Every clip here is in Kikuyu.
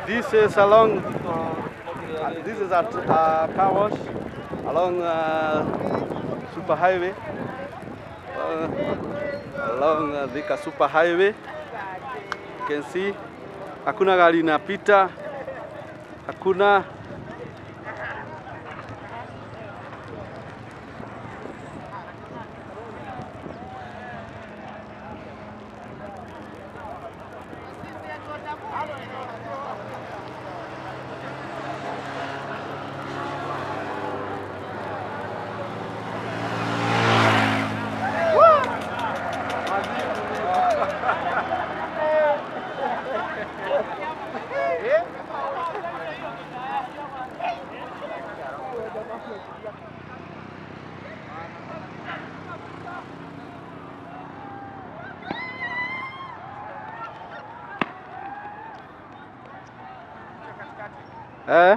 This is along, this is at car wash along super highway, along Thika super highway. You can see hakuna gari inapita, hakuna. Eh?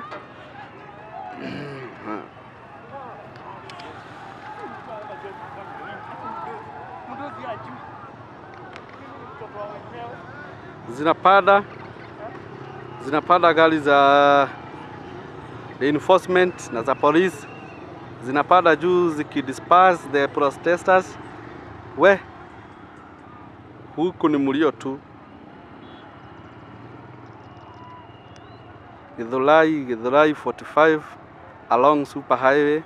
Zinapanda gari za reinforcement na za police zinapanda juu zikidisperse the protesters. We, huku ni mlio tu. Githurai, Githurai 45 along super highway.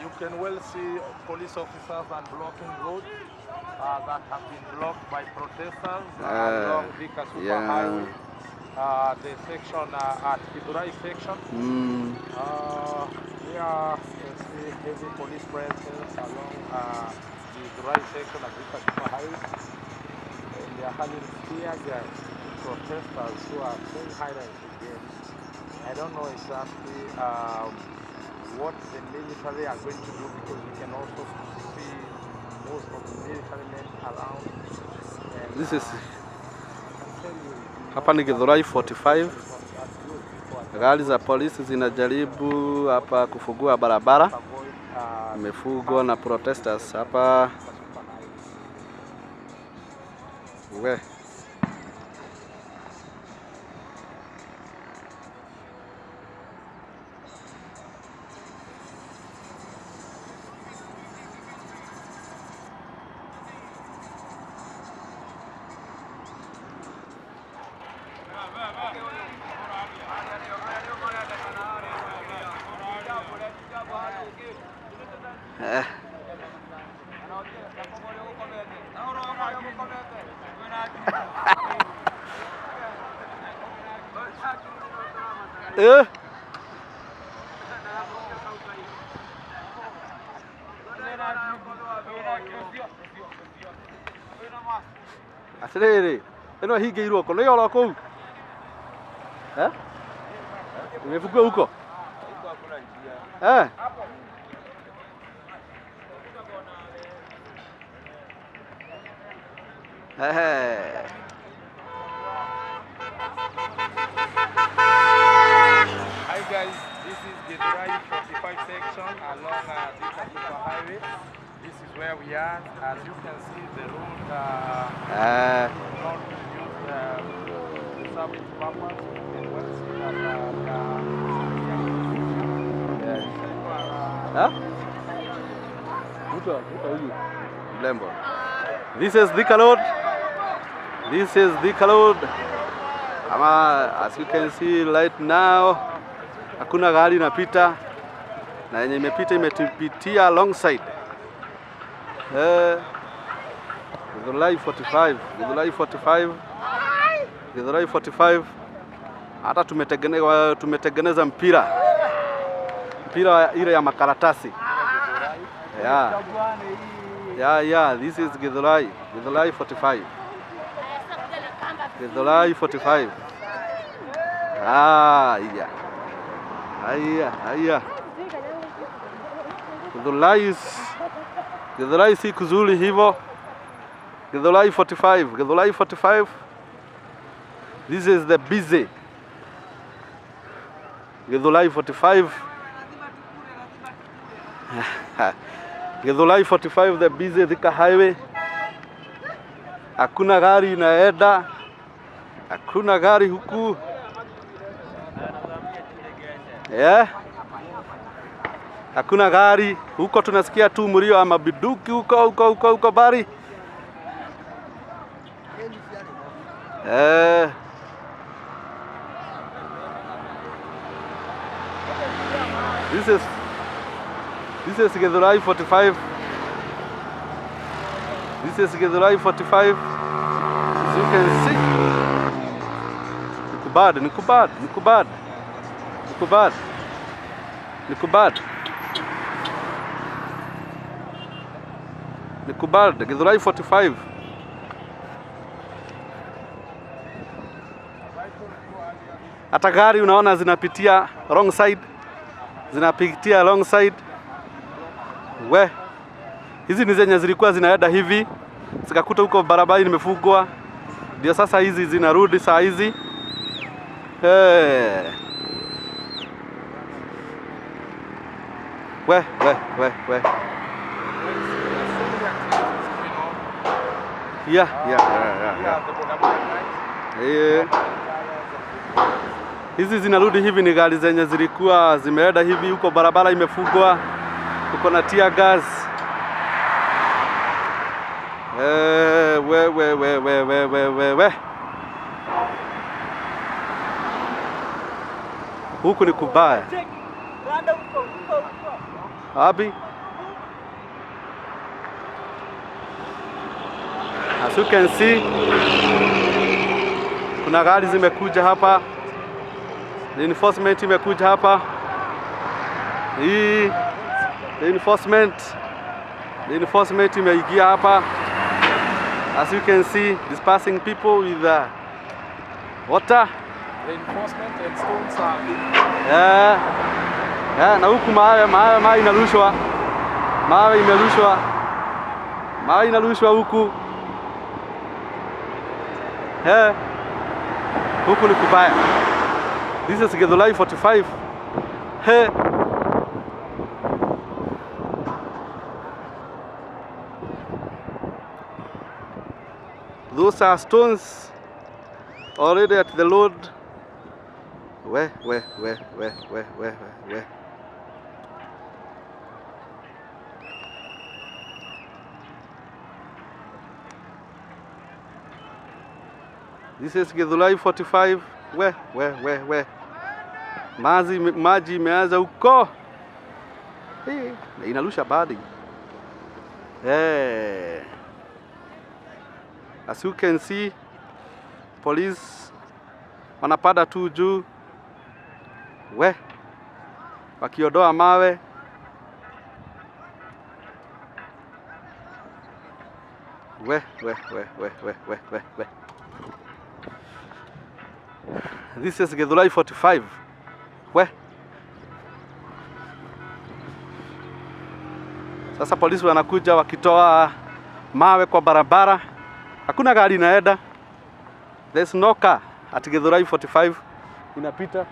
You can well see police officers unblocking roads that have been blocked by protesters along Thika Super Highway. The section at Githurai section. Yeah, you can see heavy police presence along the Githurai section of Thika Super Highway. And they are having tear gas protesters who are saying highlights again. I don't know exactly what the military are going to do, because you can also see most of the military men around. And, This is I can tell you, hapa ni Githurai 45. it's not that good. People are Gari za polisi zinajaribu hapa kufungua barabara, avoid imefungwa na protesters hapa. super highway. We. Eh. Atiriri, ĩno ĩhingĩirwo kũ? Nĩ oro kũu? Eh? Imefungwa huko? Eh? Eh. Hi guys, this is Githurai 45 section along Thika Super Highway. This is where we are. As you can see, the road Eh. not used to serve its purpose. You can well see that Ha? Vuta huyu mlembo. This is Thika Road. This is Thika Road. Ama as you can see right now, hakuna gari inapita na yenye imepita imetupitia alongside. Githurai 45, Githurai 45, Githurai 45. Hata tumetengeneza mpira ile ya makaratasi. Yeah, this is Githurai, Githurai 45. Githurai 45. Ah, yeah. Haya, haya. Githurai si kuzuri hivyo. Githurai 45, Githurai 45. This is the busy Githurai 45. Githurai 45, the busy Thika Highway. Hakuna gari inaenda, hakuna gari huku. Yeah. Hakuna gari huko, tunasikia tu mlio wa mabiduki huko huko huko huko bari. Eh. This is Githurai 45. This is Githurai 45. As you can see. Ni kubad, ni kubad, ni kubad. Ni kubad. Ni kubad. Ni kubad, Githurai 45. Hata gari unaona zinapitia wrong side. Zinapitia wrong side. We. Hizi ni zenye zilikuwa zinaenda hivi, zikakuta huko barabara imefungwa. Ndio sasa hizi zinarudi saa hizi. Hey. We, we, we, we. There's so many activities going on. Yeah. Yeah, the boda boda guys. Yeah. Hizi zinarudi hivi ni gari zenye zilikuwa zimeenda hivi huko, barabara imefungwa, kuko na tear gas. Eh, we we we we we we we we. Huku ni kubaya. Abi. As you can see, kuna gari zimekuja hapa. Reinforcement imekuja hapa. Hii reinforcement imeingia hapa. As you can see, dispersing people with water. Reinforcement and stones are being Yeah. Yeah, na huku mawe inarushwa. Mawe imerushwa. Mawe inarushwa huku. Yeah. Huku ni kubaya. This is Githurai 45. Hey. Those are stones already at the road. We, we, we, we, we, we, we, we. This is Githurai 45. We, we, we, we. Maji imeanza huko. Eh, na inarusha badi. Eh. As you can see, police wanapanda tu juu. We. Wakiondoa mawe. We, we, we, we, we, we, we, we. This is Githurai 45. We. Sasa polisi wanakuja wakitoa mawe kwa barabara. Hakuna gari inaenda. There's no car at Githurai 45 inapita.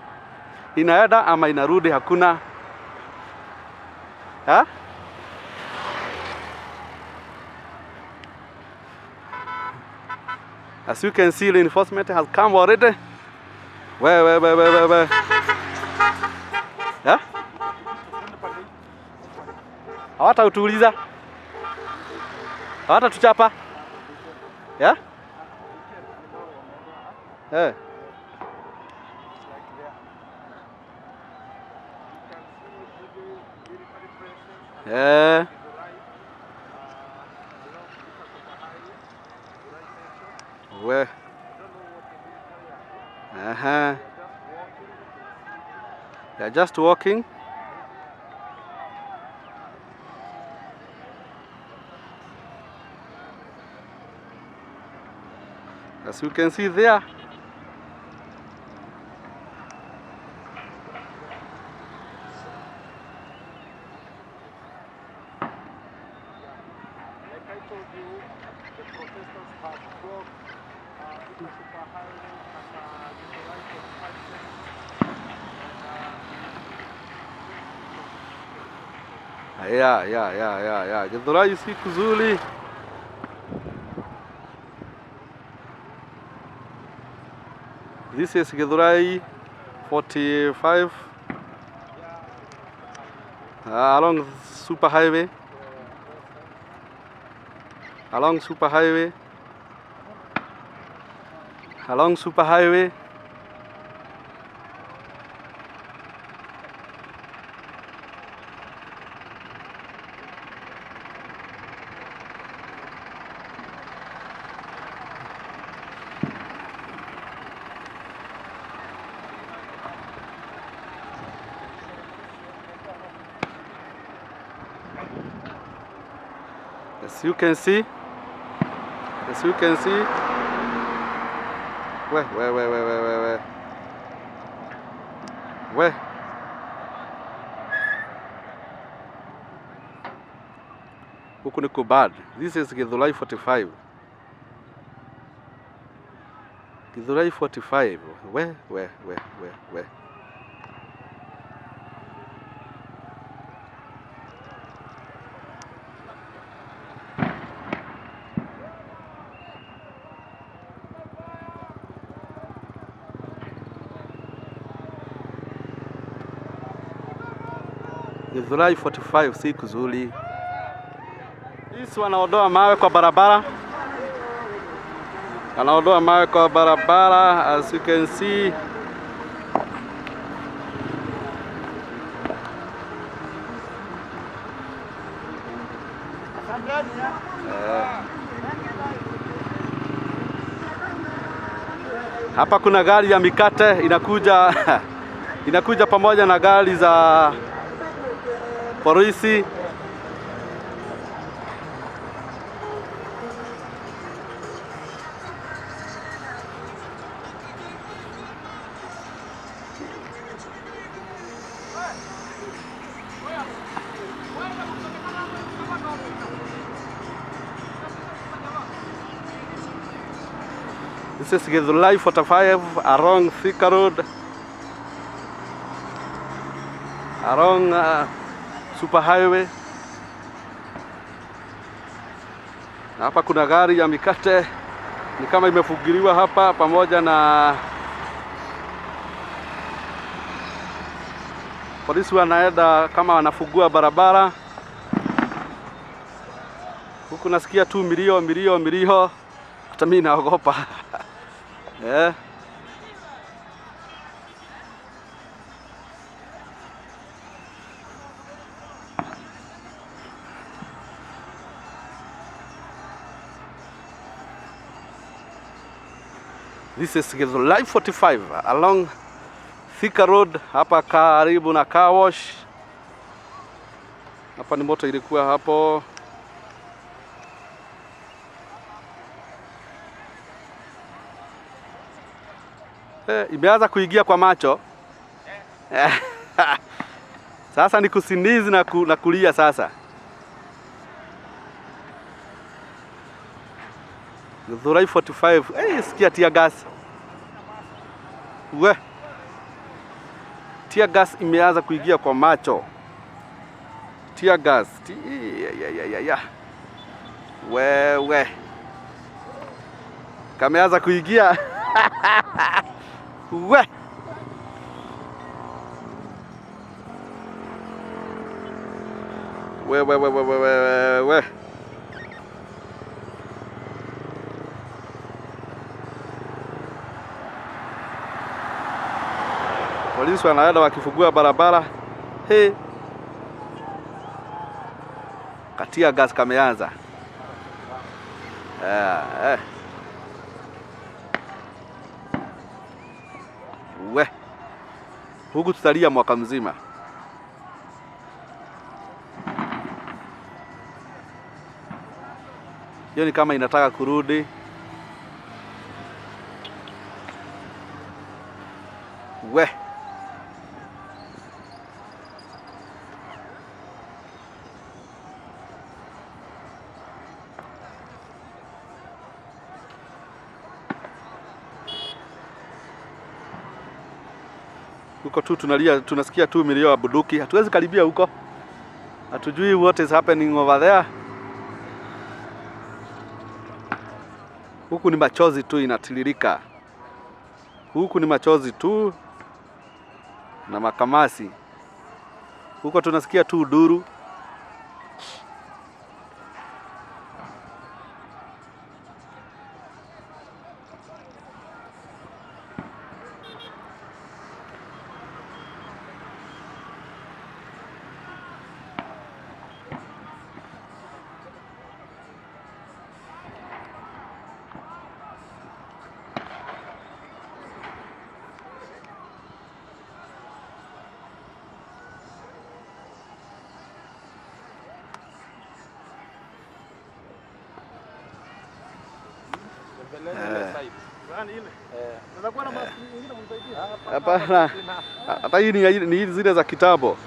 Inaenda ama inarudi, hakuna. Ha? As you can see, reinforcement has come already. We, we, we, we, we, we. Ha? Hawatatuuliza. Hawatatuchapa. Yeah? Eh. Eh. We. Uh-huh. They are just walking. As you can see there. Like I told you, the protesters have blocked Thika Super Highway at Githurai 45 section. Ya. Githurai si kuzuri. This is Githurai 45 along super highway. Along super highway. Along super highway. As you can see, we we we we we we we we huku ni kubad. This is Githurai 45. Githurai 45. We we we we we. Githurai 45 si kuzuri. Polisi wanaondoa mawe kwa barabara. Wanaondoa mawe kwa barabara as you can see. Hapa kuna gari ya mikate inakuja inakuja pamoja na gari za polisi. This is Githurai 45 along Thika Road, along Super Highway. Na hapa kuna gari ya mikate ni kama imefugiliwa hapa pamoja na polisi wanaenda kama wanafungua barabara. Huku nasikia tu milio milio milio, hata mimi naogopa. This is Githurai 45 along Thika Road hapa karibu na car wash. Hapa ni moto ilikuwa hapo. Imeanza kuingia kwa macho. Sasa ni kusindizi na kulia sasa. Githurai 45. Sikia tear gas. We. Tear gas imeanza kuingia kwa macho. Tear gas. Ya. Wewe. Kameanza kuingia. We. We we we we we we we. Polisi wanaenda wakifungua barabara. He. Katia gas kameanza. We. Huku tutalia mwaka mzima. Hiyo ni kama inataka kurudi. We. Huko tu tunalia, tunasikia tu milio ya bunduki. Hatuwezi karibia huko. Hatujui what is happening over there. Huku ni machozi tu inatiririka. Huku ni machozi tu na makamasi. Huko tunasikia tu duru. Hapana, hata hii ni zile za kitambo.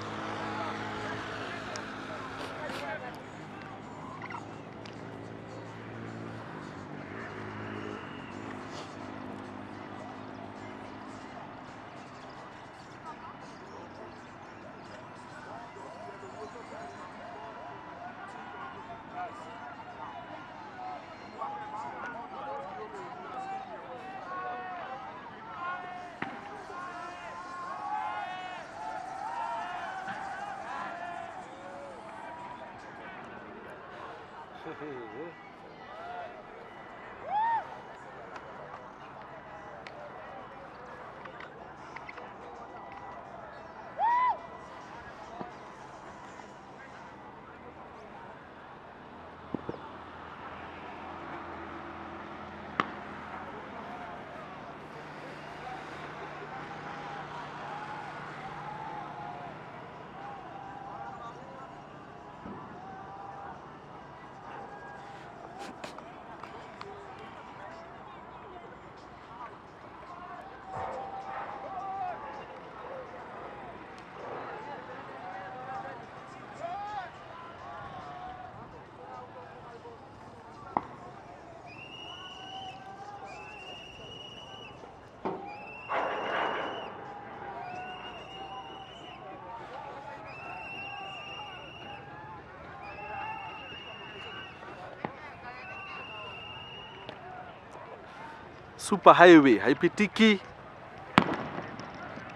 Super highway haipitiki.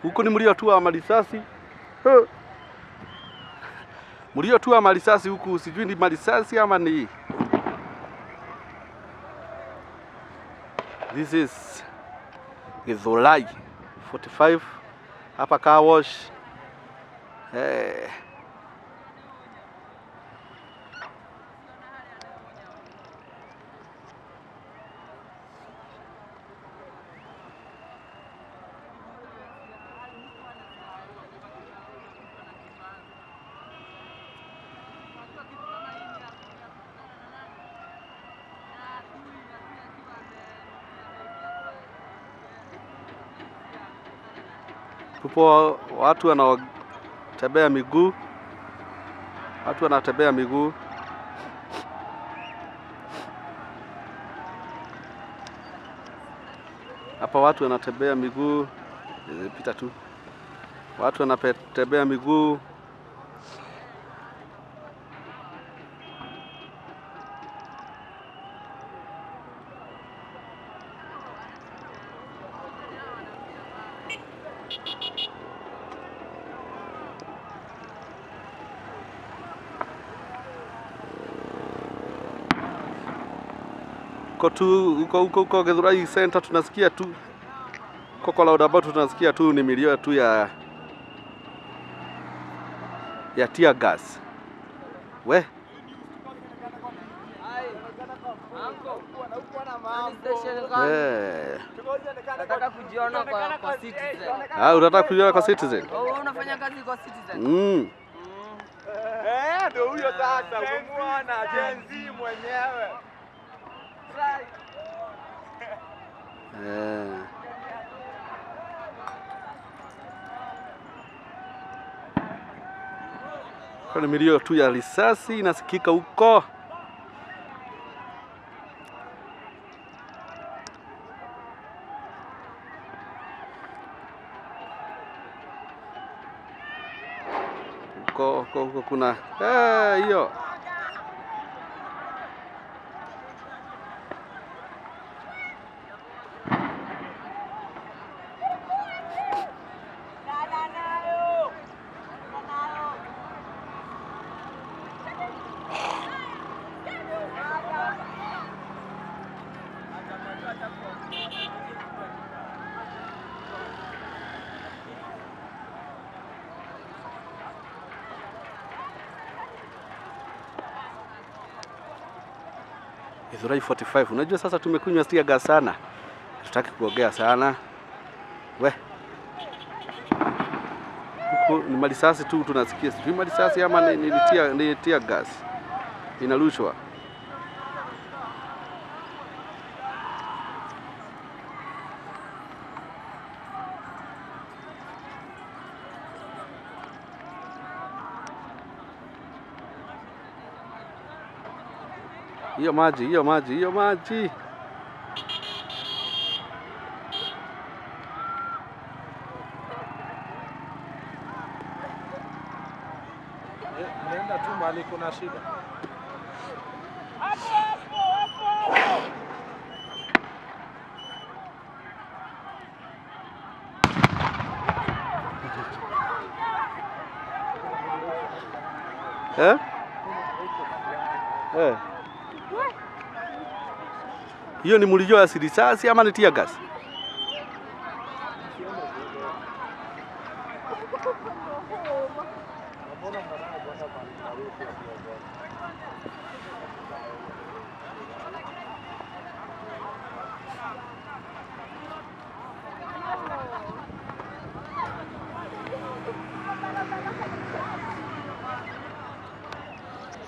Huko ni mlio tu wa marisasi. Mlio tu wa marisasi huku, sijui ni marisasi ama ni. This is Githurai 45 hapa car wash. Tupo watu wanaotembea miguu. Watu wanatembea miguu. Hapa watu wanatembea miguu. Pita tu. Watu wanatembea miguu. Tu huko huko huko Githurai Center tunasikia tu koko roundabout, tunasikia tu ni milio tu ya tear gas. We Nataka kujiona kwa Citizen. Ah, unataka kujiona kwa Citizen? Oh, unafanya kazi kwa Citizen? Ndio huyo sasa, umemwona Gen Z mwenyewe. Kuna milio tu ya risasi inasikika huko. Huko huko huko kuna hiyo. Githurai 45. Unajua sasa tumekunywa tear gas sana. Hatutaki kuongea sana. We. Huku ni marisasi tu tunasikia. Sijui marisasi ama ni tear gas. Inarushwa. Hiyo maji, hiyo maji, hiyo maji. Nenda tu mahali kuna shida. Eh? Eh. Hiyo ni mlio ya risasi ama ni tear gas? Mbona mnataka kwenda mahali maarufu ya kuogelea?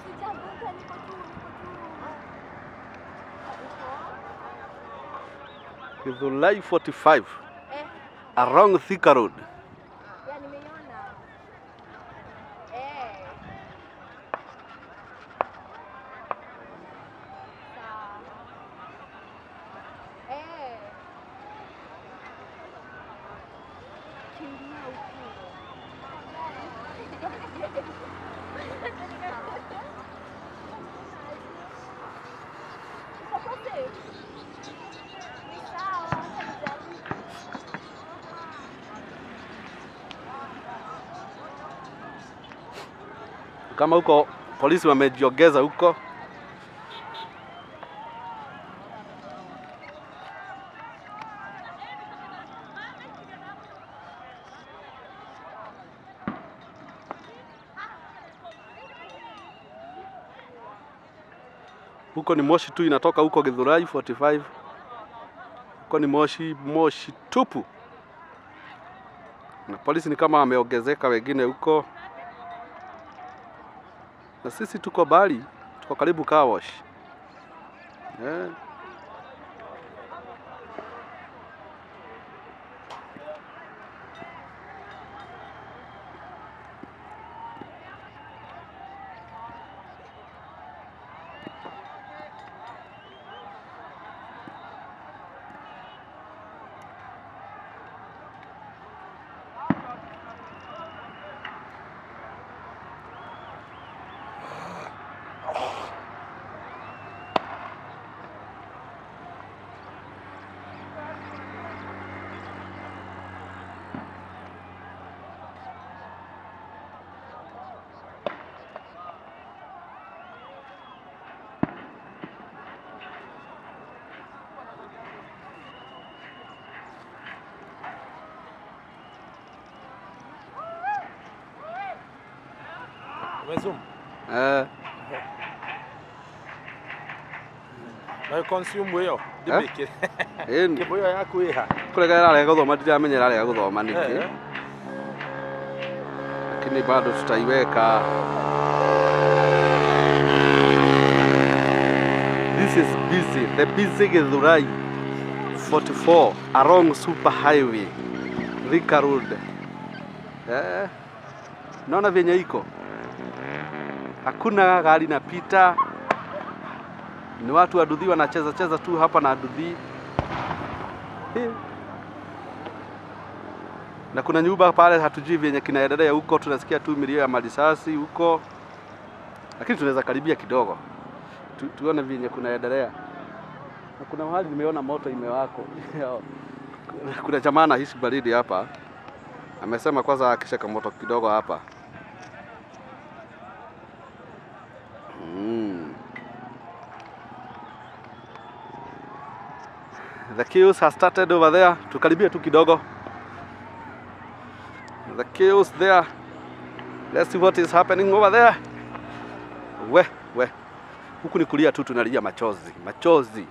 Sijavuka, niko tu, niko tu. Githurai 45 Eh, along Thika Road. ya nimeiona. Eh. Sawa. Eh. Kimbia huko. Itakuwa safe. Ni sawa, acha nijaribu. Kama huko polisi wamejiongeza huko. Huko ni moshi tu inatoka huko Githurai 45. Huko ni moshi moshi tupu, na polisi ni kama wameongezeka wengine huko, na sisi tuko bali, tuko karibu car wash. Yeah. Umezoom? Eh, Na consume hiyo. Eh? Ndibike. ĩni Kibuyo yaku iha. kũrega ĩrarega gũthoma ndiramenya ĩrarega gũthoma nĩkĩ, Eh. lakini bado tutaiweka. This is busy, the busy Githurai 44 along Super Highway, Thika Road. Eh, naona vyenye iko, hakuna gari napita, ni watu wa nduthi wanacheza cheza tu hapa na nduthi. Eh. Na kuna nyumba pale hatujui vyenye kinaendelea huko, tunasikia tu milio ya marisasi huko, lakini tunaweza karibia kidogo tuone vyenye kunaendelea. Na kuna mahali nimeona moto imewako. Kuna jamaa anahisi baridi hapa, amesema kwanza akisha kamoto kidogo hapa. The chaos has started over there. Tukaribie tu kidogo. The chaos there. Let's see what is happening over there. We, we. Huku ni kulia tu, tunalia machozi, machozi.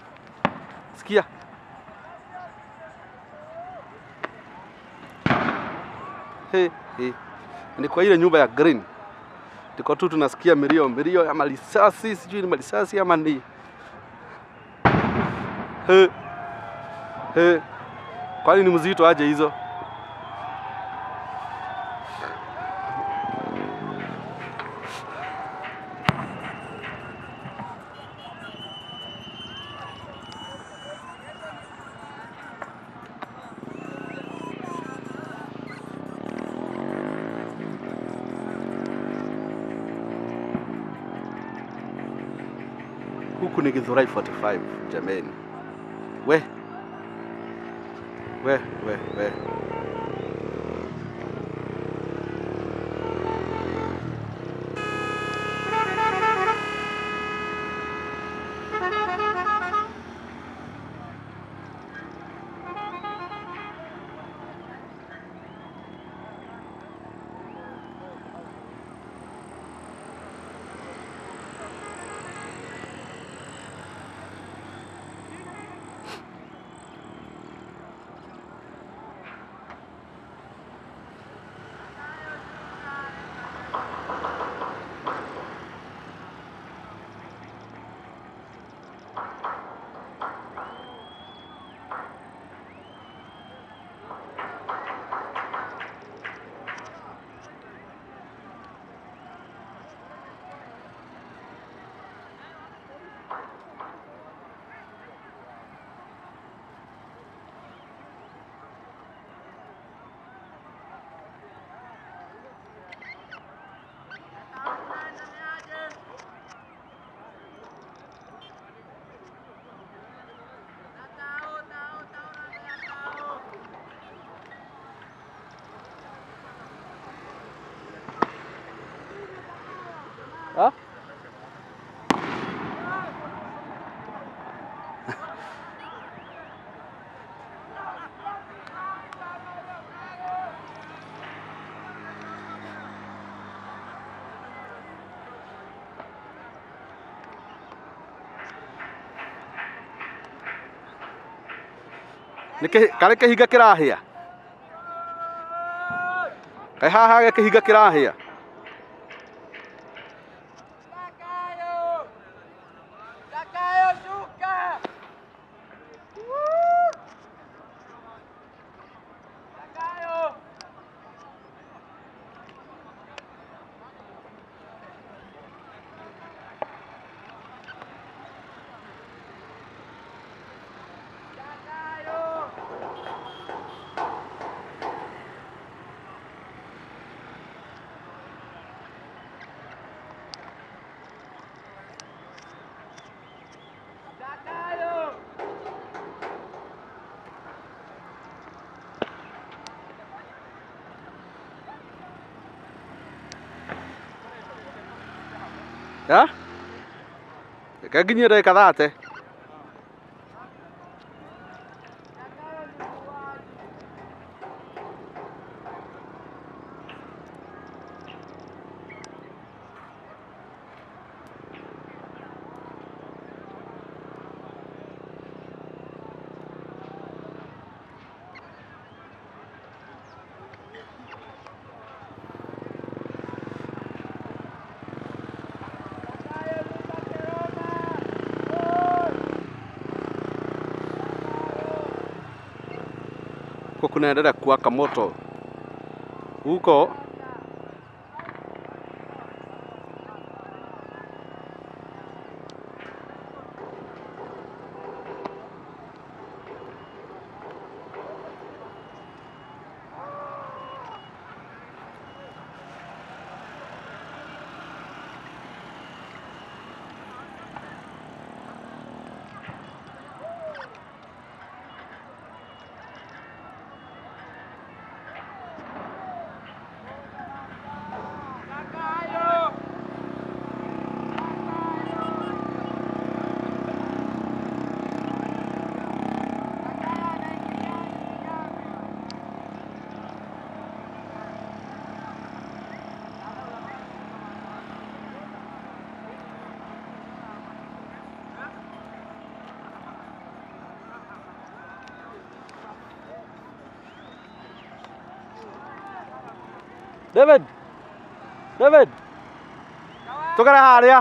Sikia. He, he. Ni kwa ile nyumba ya green. Tuko tu tunasikia milio, milio ya marisasi, sijui ni marisasi ama ni. He. He. Kwani ni mzito aje hizo? Huku ni Githurai 45 jameni. We. We, we, we. Ha? Karĩ kĩhinga kĩrahĩa? Kaĩ haha he kĩhinga kĩrahĩa? Ha? Reke nginyie ndagĩka 30. Huko kunaendelea kuwaka moto huko. David. David. Tũgere harĩa.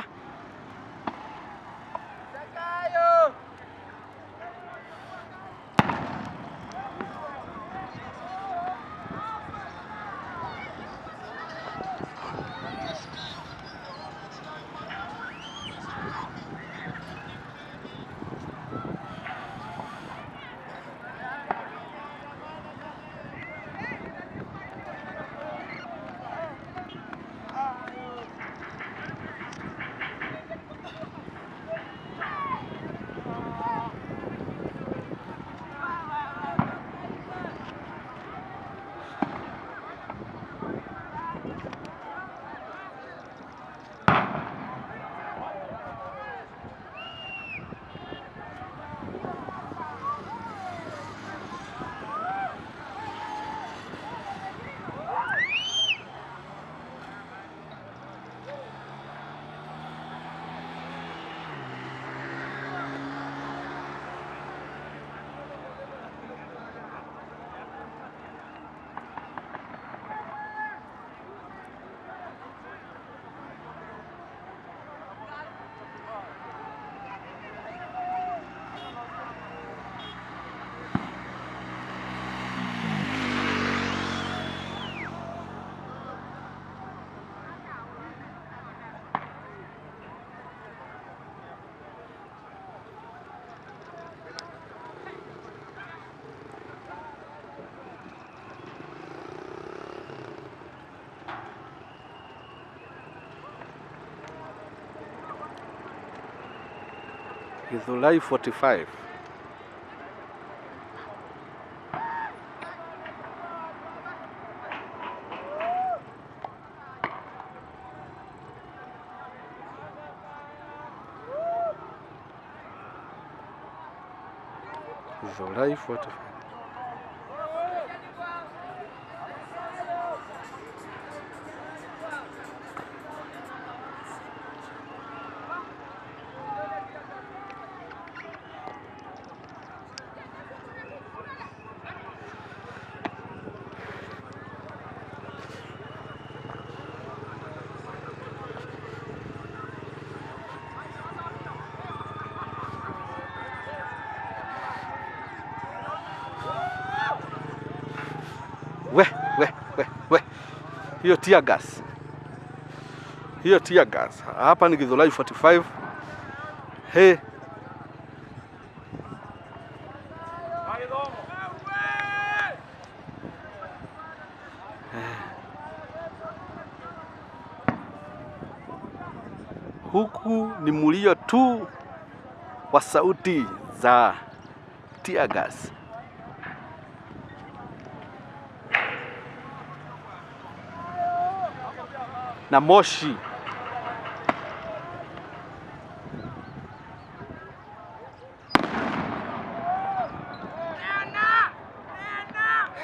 Githurai 45. Githurai 45. We, we, we, we. Hiyo tear gas. Hiyo tear gas. Hapa ni Githurai 45. Hey. Huku ni mulio tu wa sauti za tear gas. Na moshi.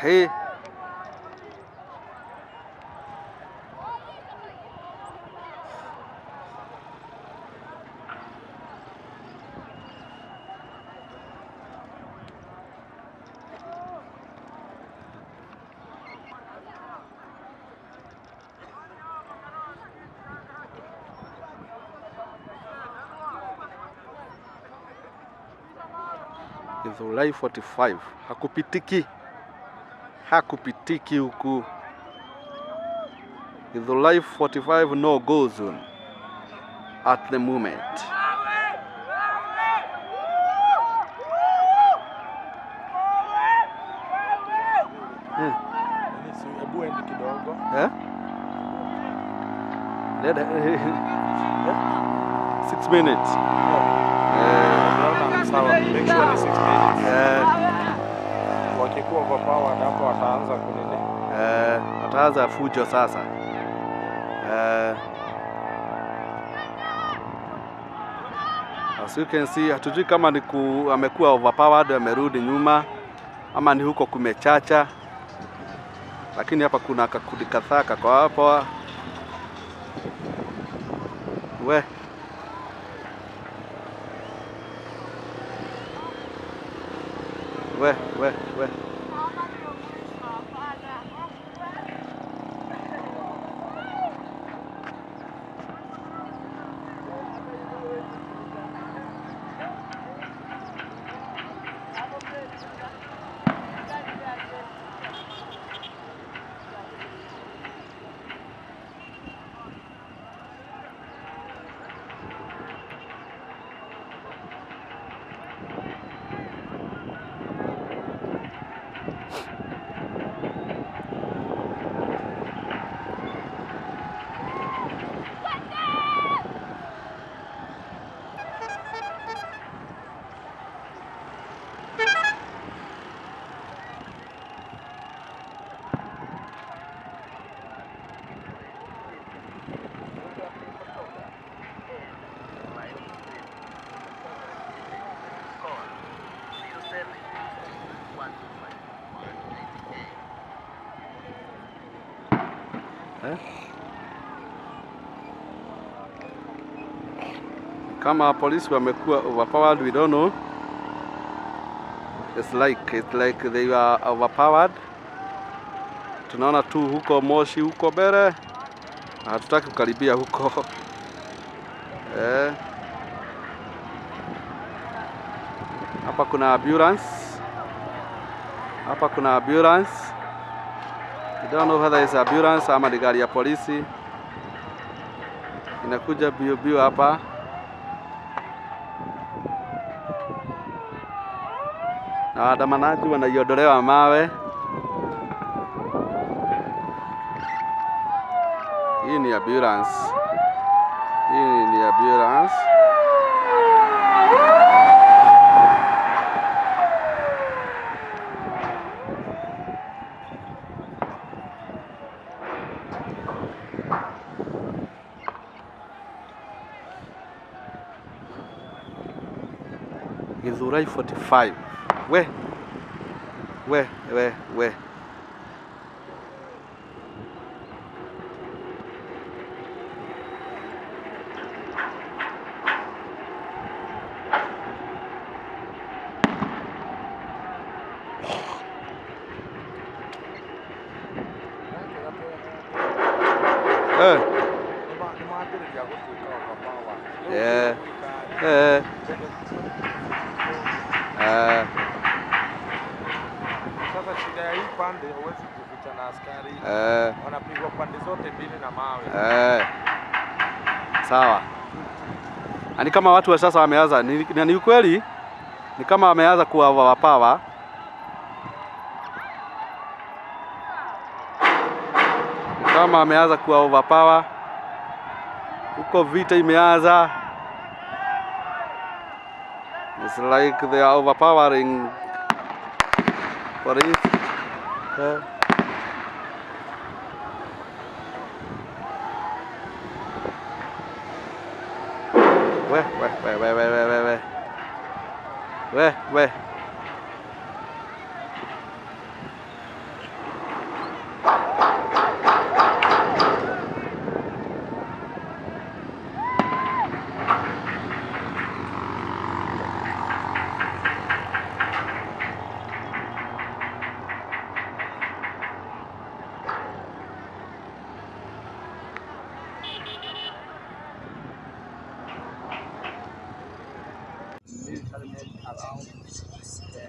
Hey. Githurai 45. Hakupitiki. Hakupitiki huku. Githurai 45 no go zone at the moment. Hebu ende kidogo. Eh? 6 minutes. Sawa, make sure ni 6 minutes. Wakikuwa overpowered hapo wataanza kunini? Wataanza fujo sasa. As you can see, hatujui kama ni amekuwa overpowered amerudi nyuma ama ni huko kumechacha. Lakini hapa kuna kakundi kadhaa kako hapo. We. We, we, we. Eh? Kama polisi wamekuwa overpowered, we don't know. It's like they are overpowered. Tunaona tu huko moshi huko mbele, na hatutaki kukaribia huko eh. Hapa kuna ambulance, hapa kuna ambulance. We don't know whether it's ambulance ama ni gari ya polisi inakuja bio bio hapa. Na waandamanaji wanaiondolewa mawe. Hii ni ambulance. Hii ni ambulance. Githurai 45. We we we we. Eh. Nĩ mambĩrĩria gũtuĩka overpowered. Rĩu thirikari, Sasa shida ya hii pande huwezi kuficha na askari, wanapigwa pande zote mbili na mawe. Eh. Sawa. Na ni kama watu wa sasa wameanza na ni ukweli ni kama wameanza kuwa overpower. Ni kama wameanza kuwa overpower. Huko vita imeanza. It's like they are overpowering police. Eh. We, we, we, we, we, we, we, we. We, we.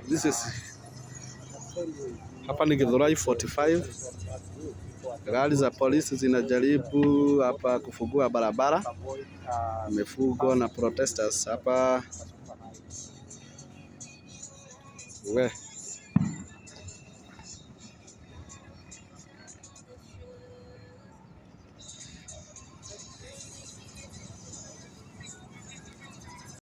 This is hapa ni Githurai 45. Gari za polisi zinajaribu hapa kufungua barabara, imefungwa na protesters hapa. We.